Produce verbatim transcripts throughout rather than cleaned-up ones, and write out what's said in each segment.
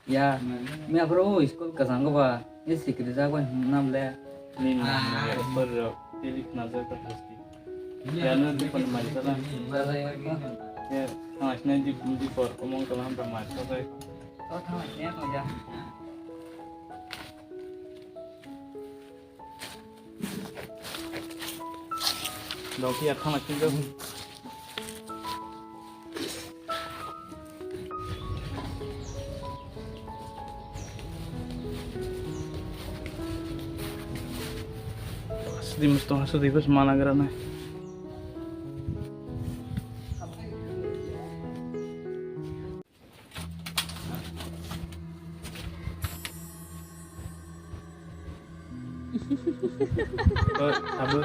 Ya, mi aphuru school kwchanggo ba, e sikiri jagwi hwnna bole. Nini nang ya sorry rok, tei khna jagwi hasti. Ya no di kon mari sala. Ya, thang asna di di por omong kalam ta mari sala. O thang asna ko ya. Dok ya thang asna do. Sidi musto hasu di bus mana gara na. Oi, abu.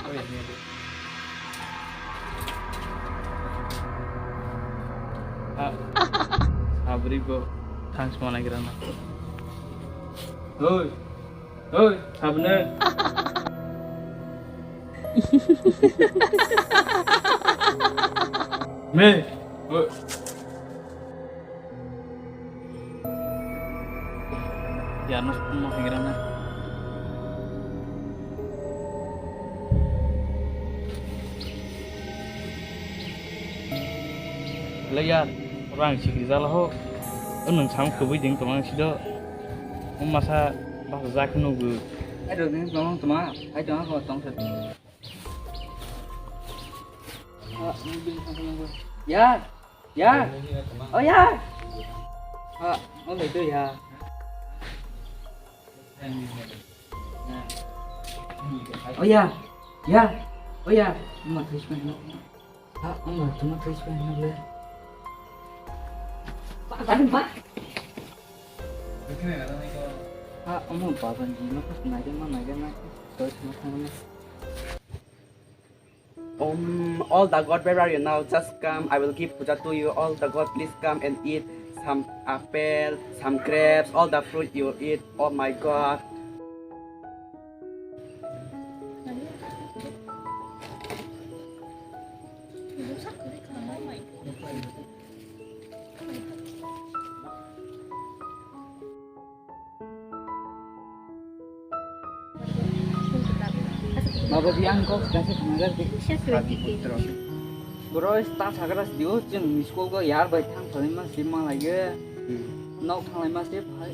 Oi, ini abu. Ah, sabri bo thanks mana kira na. Oi, oi, sabne. Me, oi. Ya no no higra na. Le ya, orang sikri jala ho. Nung sam kubui ding tong ang sido. Masa bak jak nugu. Ayo ding tong tong, ayo tong ko tong. Ya, ya. Oh ya. Ha, oh itu ya. Oh ya. Ya. Oh ya. Ini mah terus main. Ha, oh mah cuma terus main le. Pak, tadi pak. Ha, oh mah baban di mah pas naik mah naik naik. Terus mah. Um, all the god, where are you now? Just come, I will give puja to you. All the god, please come and eat some apple, some grapes, all the fruit you eat. Oh my god. Mabadi ang kok kasi kamagar di. Bro, ta sagra sdio, chwng school ko yar bai thang thani ma sim ma lagi. Hmm. Nok thang lai ma se phai.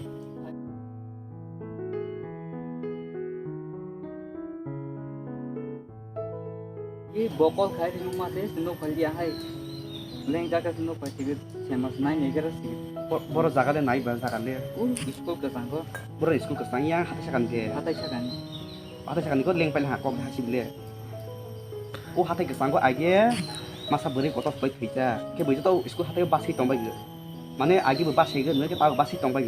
I bokol khai ri nungma se sino phal ya hai. Leng jaga sino phal tigit semas nai ne gara si. Bo-, boro jaga le nai ba jaga le. U school ka sangko. Boro school ka sang ya hatai sakan ke. Hatai sakan. Hatai sakan ko leng pal ha kok ha sib le. U hatai ka sangko age masa bwrwi kotor bai thwita. Ke bwrwi to school hatai basi tong bai. Mane agi bo basi ge nge ke ta basi tong bai.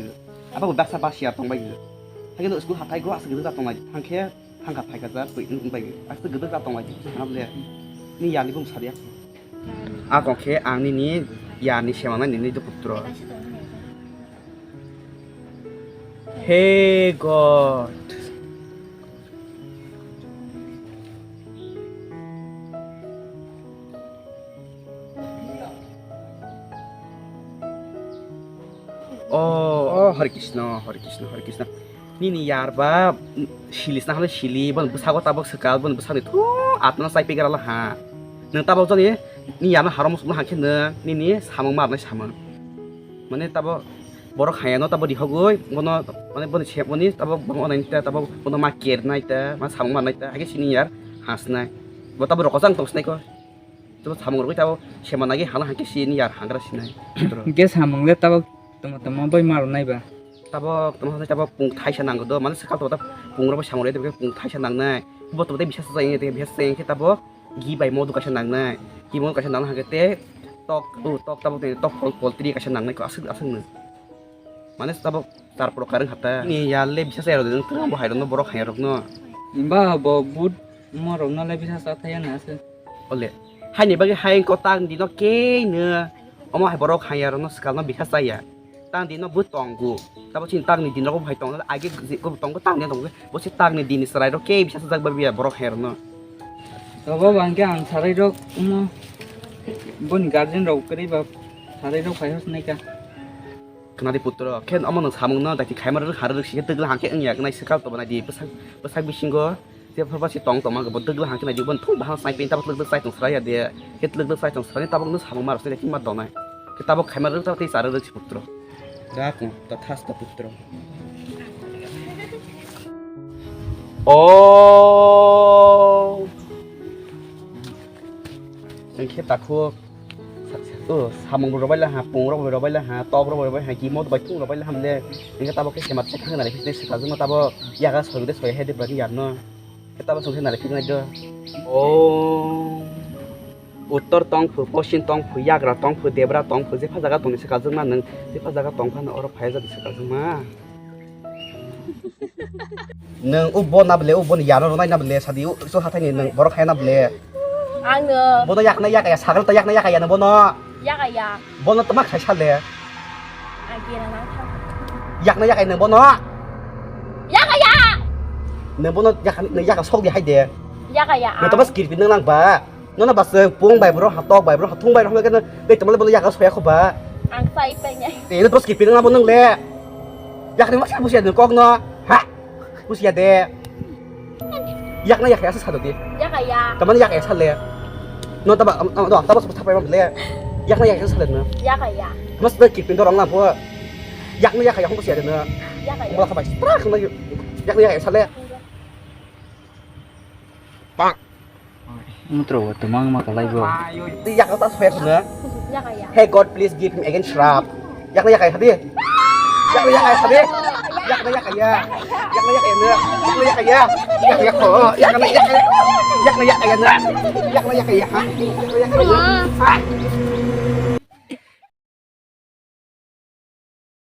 Apa bo baksa basi ya tong bai. Hage no school hatai go asuk ge ta tong bai. Hangke Thangka phaika ja twi wng bai aswk gdwk ja tong lai di hwnna bole ni yani bung sadia. A kok khe ang nini yani sema nai nini dukhu putro. Hey God. Oh, oh, Hare Krishna, Hare Krishna, Hare Krishna. Nini yar ba, mm, silis na hale sili, bon bwsago tabok swkal, bon bwsani thu atna chai pegera la ha. Nwng tabok jani ni yar no harom sukna hangkhe nwng nini samung ma rwnai samung. Mane tabok borok haya no tabok rihogwi, bono mane boni se boni tabok bono onai ta tabok bono ma kernai ta, ma samung ma rwnai ta, hake sini yar hasnai. Bo tabok rokojang tong sinai ko. Tamo samung rwgwi tabo sema nagi hala hangke sini yar hangra sinai. Hingke samung le tabo tamo tamo bai maro nai ba. Tabo tamo hwnwi tabo pung thaisa nango do, mane swkal tabo pung rok bai samung rwgwi pung thaisa nangnai. Bo tabo tei bisa sa jai tei bisa sa jai khe tabo gi bai modu kaisa nangnai. Gi modu kaisa nangna hangke te tok o tok tabo tei tok pol poltri kaisa nangnai ko aswk aswk no. Mane tabok char prokar wng kha ta. Ni yar le bisa chaya rok de, nwng twrwng bo hai rok no, borok hai rok no. Ba bo but mo rok no le bisa cha thaya na se. Ole. Haini bagwi hai ko tang di no kei no. Omo hai borok hai rok no swkang no bisa chaya. Tang di no bo tongo. Tabo chini tang ni din rok bo hai tongo. Age je ko tongo tang di no tongo. Bo se tang ni din ni chwrai rok kei bisa chajak ba biya borok hai rok no. Obo bangke ang sarai rok mo boni guardian rok kwrwi ba sarai rok phai hos nai ka. Khwnadi putro, khe omo nwng samungno daiti khaima rwrwk ha rwrwk si khe twgla hangkhe wngya gnai swkal tobo naidi bwsak, bwsak bisingo je phorba si tong tongma bo twgla hangkhe naidi bo thung bahano snai pin tabok twgla chai tong srai ya de, khe twgla chai tong srai tabok nwng samung ma rwsai daiti ma donai. Khe tabok khaima rwrwk tabok tei cha rwrwk si putro. Da kung ta thas ta putro. O. Hwnkhe takhuk, o, samung rok bai laha, pung rok bai laha, tok rok bai laha, kimo bai thung rok bai laha le. Hwnkhe tabok khe sema se khang nai khe swkang juma tabok yaga soi de soi hai de bani yar no. Khe tabok song khe nai khe nai do. O, uttor tong phu, poschim tong phu, yagra tong phu, debra tong phu, jepha jaga tong ni swkang juma nwng, jepha jaga tong phano oro phai ja de swkang juma. Nwng o bo na ble, o bo ni yano rwnai na ble, sadi o so hathai ni nwng borok hai na ble. Ang no. Bono yakna yakaya, sagol ta yakna yakaya nwng bono. Yakaya. Bono tama khai sale. Ang kira nang thang. Yakna yakaya nwng bono. Yakaya. Nwng bono yakna, nwng yaka sok di hai de. Yakaya. Nwng tama skirpi nwng lang ba. Nono bas pung bai bro ha tok bai bro ha thung bai bro ha kene dei tamo le bolo yaga soya kho ba. Ang sai pai nai. Te no bro skip nang bo nang le. Yakni ma sa busia de kok no. Ha. Busia de. Yakna yakya sa sa do di. Yakaya. Tamani yakya sa le. No taba am do taba sa thap bai le. Yakna yakya sa le no. Yakaya. Mas da skip do rong na bo. Yakna yakya hong busia de no. Yakaya. Mo kha bai. Trak na yakna yakya sa le. Pak. Mutro bo tumang ma kalai bo. Di yakna ta soya khuna. Yakaya. Hey God, please give him again shrap. Yakna yakaya hadi. Yakna yakaya hadi. Yakna yakaya. Yakna yakaya na. Yakna yakaya. Yakna yakaya. Yakna yakaya. Yakna yakaya na. Yakna yakaya ha. Yakna yakaya.